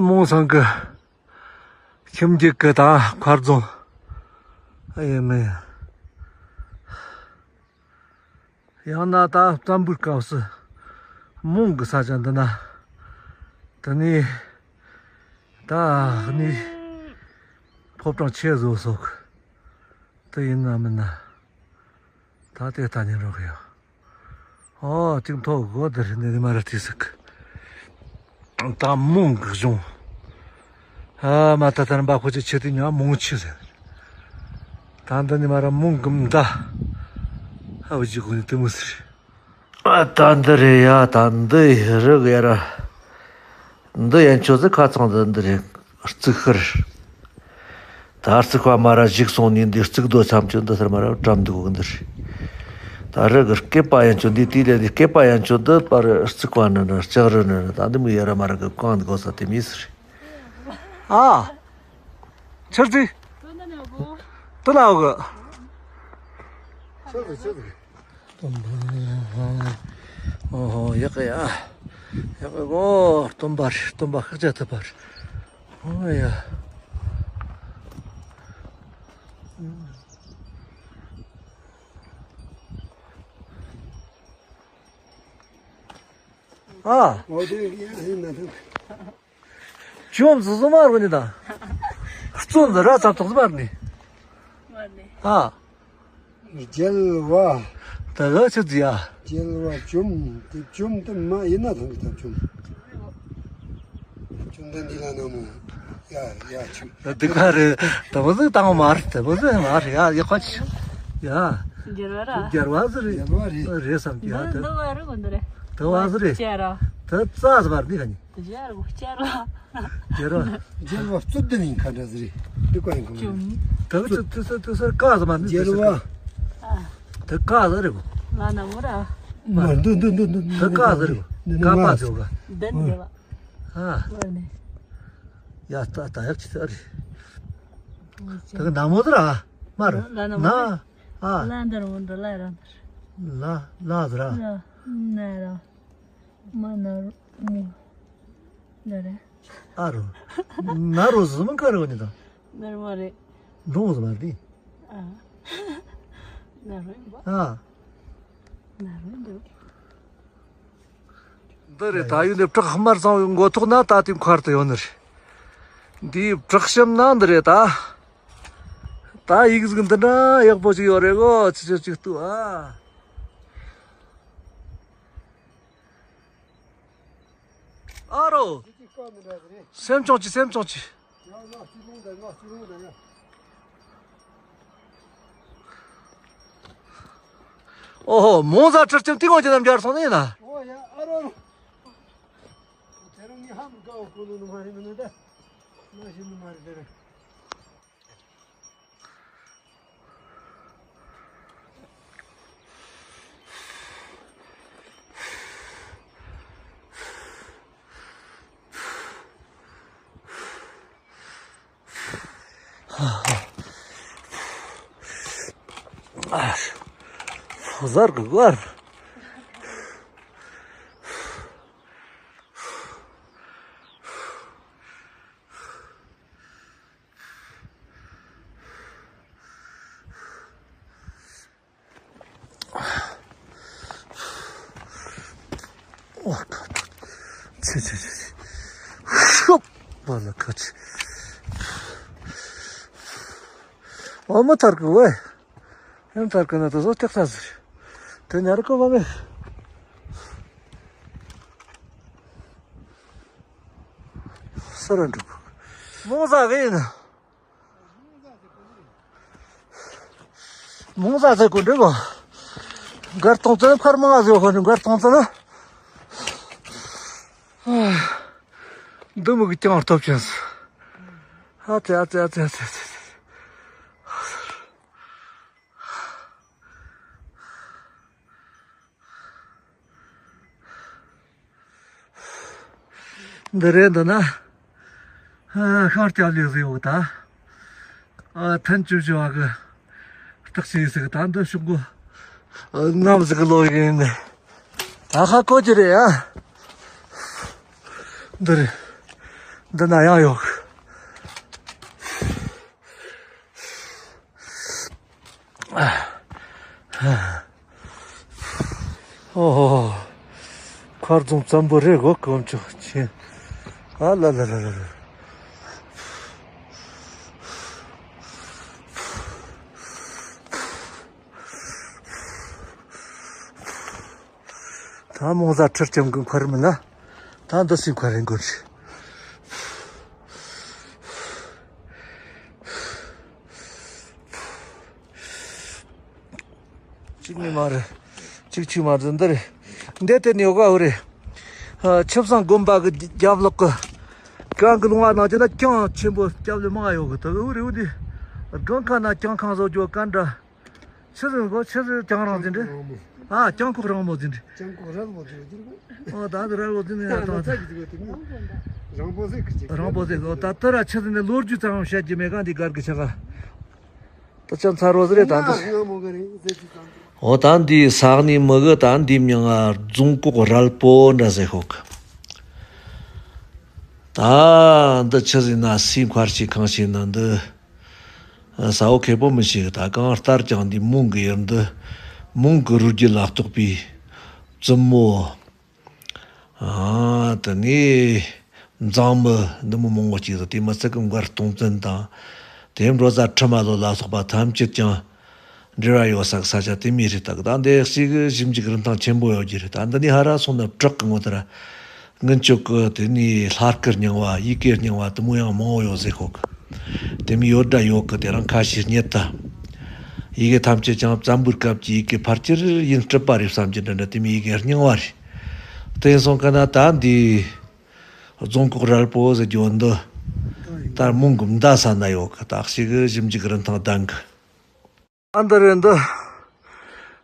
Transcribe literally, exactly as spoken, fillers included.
མོང་སང་གི་ཁྱིམ་རྒྱུད་ཀྱི་ད་མཁར་རྫོང་ཨེ་ཡིན་མིན། ཡང་ན་ད་བཙན་པོའི་སྐབས་སུ་མོང་གི་ས་ཆ་འདི་ན་དེ་ནས་ད་ནི་ཕོ་བྲང་ཆེ་བཟོ་སོགས་དེ་ཡིན་ན་མིན་ན། ད་དེ་ལྟ་ཉན་རོགས་ཡོད། ཨོ་ཅིག་མཐོ་གོ་དེར་ནི་མ་ར་ཏི་སིག་ད་མོང་གི་གཞུང་། ཨ་མ་ད་ད་རམ་པ་ཁོ་ཅི་ཆེ་དེ་ཉ་མོང་ཆེ་ཟེར། ད་འདི་ནི་མ་ར་མོང་གི་མདའ། ཨ་བ་ཅི་གོ་ནི་དེ་མོ་ཟེར། ཨ་ད་འདི་རེད་ཡ། ད་འདི་རི་གི་ཡ་ར། འདི་ཡན་ཆོད་ཟི་ཁ་ཚང་འདི་འདི་རེད། རྩིག་ཤར། ད་རྩིག་པ་མ་ར་བཞུགས་སོང་ནི་འདི་རྩིག་རྡོ་ཆམ་ཆུ་འདི་སར་མ་ར་བཀྲམ་འདུག་གི་འདི་རེད། ད་རི་གི་སྐེད་པ་ཡན་ཆོད་འདི་དེ་ལས་འདི་སྐེད་པ་ཡན་ཆོད་འདི་པར་རྩིག་པ་ནི་ནི་ལྕགས་རི་ནི་ནི་ད་འདི་མི་ཡ་ར་མ་ར་གི་གང་འདི་གོ་ས་དེ་མི་ཟེར། ཨ། ཆར་ཙི། དུ་ན་འོ་གི། ཆར་ཙི་ཆར་ཙི། སྟོན་པ། ཨོ་ཧོ་ཡག་གི་ཡ། ཡག་གི་གོ། སྟོན་པ་རེད། སྟོན་པ་ཤཱཀྱ་ཐུབ་པ་རེད། ཨོ་ཡ། ཨ། ཨོ་དེ་ཡིན་ན་ཐུབ། ཅུང་ཟི་ཟི་མ་རུ་ནི་དང་། བཙོན་ཟི་ར་ཙམ་ཐོག་ཟི་མ་རུ་ནི། མ་ནི། ཨ། རྒྱལ་བ། ད་ག་ཆི་ཟི་ཡ། རྒྱལ་བ་བཅོམ་དེ་བཅོམ་དེ་མ་ཡིན་ན་ཐང་གི་ཐང་བཅོམ། བཅོམ་ལྡན་འདས་ལ་ན་མོ། ཡ་ཡ་ཆུ། འདི་ག་རེད། དེ་མོ་ཟིག་བཏང་བ་མ་རེད། དེ་མོ་ཟིག་མ་རེད་ཡ། ཡག་པ་ཆི། ཡ། རྒྱལ་བ་ར། རྒྱལ་བ་ཟིག་རེད། རྒྱལ་བ་རེད། རེད་བསམ་གི་ཡ། འདི་དེ་འདི་བ་རུ་གོ་འདི་རེད། དེ་བ་ཟིག་རེད། ཅེ་ར། དེ་རྩ་ཟིག་མ་རེད་འདི་ག་ནི། དེ་ཅེ་ར་གོ་ཅེ་ར། རྒྱལ་བ། རྒྱལ་བ་རྩུབ་ལྡན་ཡིན་ཁ་འདྲ་ཟིག་རེད། འདི་ཀ་ཡིན་གོ་མ་རེད། དེ་ཚོ་དེ་ཚོ་དེ་ཚོ་ཀ་ཟིག་མ་རེད། རྒྱལ་བ། དེ་ཀ་ཟིག་རེད་གོ། ང་ན་མོ་ར། མ་འདི་འདི་འདི་འདི་དེ་ཀ་ཟིག་རེད་གོ། ཀ་པ་ཟིག་ག། འདི་འདི་རེད་བ། ཨ། ཡ་ད་ད་ཡག་ཆི་ཟིག་རེད། དེ་ག་ན་མོ་ཟིག་ར། མ་ར། ན་ན་མོ་ན། རེད། ཨ། ལ་འདི་ར་མོ་འདི་ལ་ར། ལ་ལ་ཟིག་ར། ལ་ན་ར། མ་ན་རོ་མོ། འདི་རེད། ཨ་རོ། ན་རོ་ཟིག་མིན་ཁ་རོ་ནི་དང་། ན་རོ་མ་རེད། འབྲོང་ཟིག་མ་རེད། ཨ། ན་རོ་ཡིན་པ། ཨ། ན་རོ་ཡིན་འདུག་འདི་རེད། ད་ཡུལ་ནས་བྲག་དམར་གཙང་བོའི་མགོ་ཐོག་ན་ད་དེ་མཁར་དུ་ཡོད་ནི་རེད། འདིའི་བྲག་གཤམ་ན་འདི་རེད་ད། ད་ཡིག་གཟུགས་འདི་འདྲ་ཡག་པོ་ཞིག་ཡོད་རེད་གོ། ཆི་ཆི་ཅིག་ལྟོས་ཨ། ཨ་རོ། སེམས་ཆུང་གྱིས། སེམས་ཆུང་གྱིས། ཨོ་ཧོ། མོང་ཟ་ཁྲི་ལྕམ་ཏི་ངོ་ཅི་ལམ་རྒྱལ་སོང་ནི་ཡིན་ན། ཨོ་ཡ་ཨ་རོ། དེ་རིང་ངས་ཧམ་དགའ་བོ་ཁོ་ནོ་ནུ་མ་རེད་མི་ནུ་ད། ང་ཞིག་ནུ་མ་རེད་དེ་རེད། ཟར་གི་གར། ཨོ་ཁ་ཁ། ཆེ་ཆེ་ཆེ་ཆེ། ཤོབ། བ་ལ་ཁ་ཆེ། ཨོ་མ་ཐར་གི་ཝེ། ཡང་ཐར་གི་ན་དོ་ཟོ་ཏེག་ས་ཟིར། དེ་ཉར་གོ་བ་མེ། སར་འགྲུབ། མོ་ཟ་གི་ཡིན། མོང་ཟ་ཟ་གོ་འདྲི་གོ། མགར་སྟོང་ཙམ་ཕར་མང་ཟེར་གོ་མགར་སྟོང་ཙམ་ན། འདི་མོ་གི་ཀྱང་སྟོབས་ཅན་སུ། ཨ་ཙི་ཨ་ཙི་ཨ་ཙི་ཨ་ཙི་ཨ་ཙི། འདི་རེད་འདི་ན། ཤར་སྐྱ་ལུས་ཟིག་ཡོད་ད། ཐན་བཅུ་བཞི་བ་གི་སྟག་ཆེན་ཟིག་ད་འདི་ཤོག་གོ། ནམ་ཟིག་གི་ལོ་ཡིན་ནི། ད་ཧ་གོ་གི་རེད་ཡ། འདི་རེད། འདི་ན་ཡང་ཡོད། ཨོ། མཁར་རྫོང་བཙན་པོ་རེད་གོ་གོམ་ཆོག་ཆེན། ཨ་ལ་ལ་ལ་ལ་ལ། ད་མོང་ཟ་ཁྲི་ལྕམ་གི་མཁར་མིན་ན། ད་འདི་སྲིད་མཁར་རིང་དགོས་རེད། གཅིག་མི་མ་རེད། གཅིག་ཆུ་མ་རེད་འདི་རེད། འདི་དེ་ནས་ཡོད་ག་འུ་རེད། ཨ། ཆབ་གསང་དགོན་པ་གི་རྒྱབ་ལོགས་གི། གང་གི་ལུང་བ་ནང་ཅི་ན་གྱང་ཆེན་པོ་རྒྱབ་ལས་མང་ཡོད་གི། ད་འུ་རེད་འུ་འདི། སྒང་ཁ་ན་གྱང་ཁང་བཟོ་རྒྱུ་ག་འདྲ། ཆི་ཟིག་གོ་ཆི་ཟིག་གྱང་རང་ཟིན་རེད། ཨ། གྱང་ཁོག་རིང་མོ་ཟིན་རེད། གྱང་ཁོག་རལ་མོ་ཟིན་རེད། ཨོ་ད་འདི་རལ་མོ་ཟིན་ནས་ཡར་བཏང་། རང་པོ་ཟིག་གི་ཅིག་རང་པོ་ཟིག་ཨོ་ད་ལྟ་ར་ཆི་ཟིག་ནས་ལོ་རྒྱུས་ཙམ་བཤད་རྒྱུ་མེད་ག་འདི་སྒར་གི་ཆ་ག་ད་ཅང་ཚ་རོ་ཟི་རེད་ད་འདི། ཨོ་ད་འདི་ས་གནས་མི་གི་ད་འདི་མྱིང་ང་རྫོང་ཁོག་རལ་པོ་འདྲ་ཟེར་ཤོག་ད་འདི་ཆི་ཟིག་ན་སའི་མཁར་ཞིག་ཁང་ཞིག་ན་འདི། ས་འོག་ཁེ་པོ་མི་ཤེས་གི། ད་གང་ལྟར་ཀྱང་འདི་མོང་གི་ཡུལ་འདི། མོང་གི་རུས་རྒྱུད་ལ་གཏོགས་པའི་བཙུན་མོ། ཨ། དེ་ནས་མཛངས་མི་འདི་མོ་མང་པོ་གཅིག་དང་དེ་མི་ཚད་ཀྱི་མགར་སྟོང་བཙན་དང་། དེ་འབྲོ་བཟའ་ཁྲི་མ་ལོ་ལ་སོགས་པ་ཐམས་ཅད་ཀྱང་འབྲེལ་བ་ཡོད་ས་གི་ས་ཆ་དེ་མོ་རེད། ད་གི་ད་འདི་ཞིག་གི་ཞིབ་འཇུག་རིན་ཐང་ཆེན་པོ་ཡོད་རྒྱུ་རེད། ད་འདི་ནས་ཧ་ར་སོང་ན་བྲག་གི་ངོ་དེ་ར། སྔོན་ཆད་ཀྱི་དེ་ནས་ལྷ་སྐུ་རྙིང་བ་ཡི་གེ་རྙིང་བ་དེ་མོ་ཡང་མང་བོ་ཡོད་ཟེར་ཤོག་གི། དེ་མོ་ཡོད་དྲ་ཡོད་གི། དེ་རང་ཁ་ཤས་རྙེད་ད། ཡི་གེ་ཐམས་ཅད་ཀྱང་བཙན་པོའི་སྐབས་ཀྱི་ཡི་གེ་ཕལ་ཆེར་ཡིན་སྲིད་པ་རེད་བསམ་གྱི་འདྲ་འདྲ། དེ་མོ་ཡི་གེ་རྙིང་བ་རེད། དེ་ཡིན་སོང་གི་ན་ད་འདི་རྫོང་ཁོག་རལ་པོ་ཟེར་རྒྱུ་འདི་ད་མོང་གི་མདའ་ས་ན་ཡོད་གི། ད་ཞིག་གི་ཞིབ་འཇུག་རིན་ཐང་ལྡན་གི། ཨ་འདི་རེད་འདི།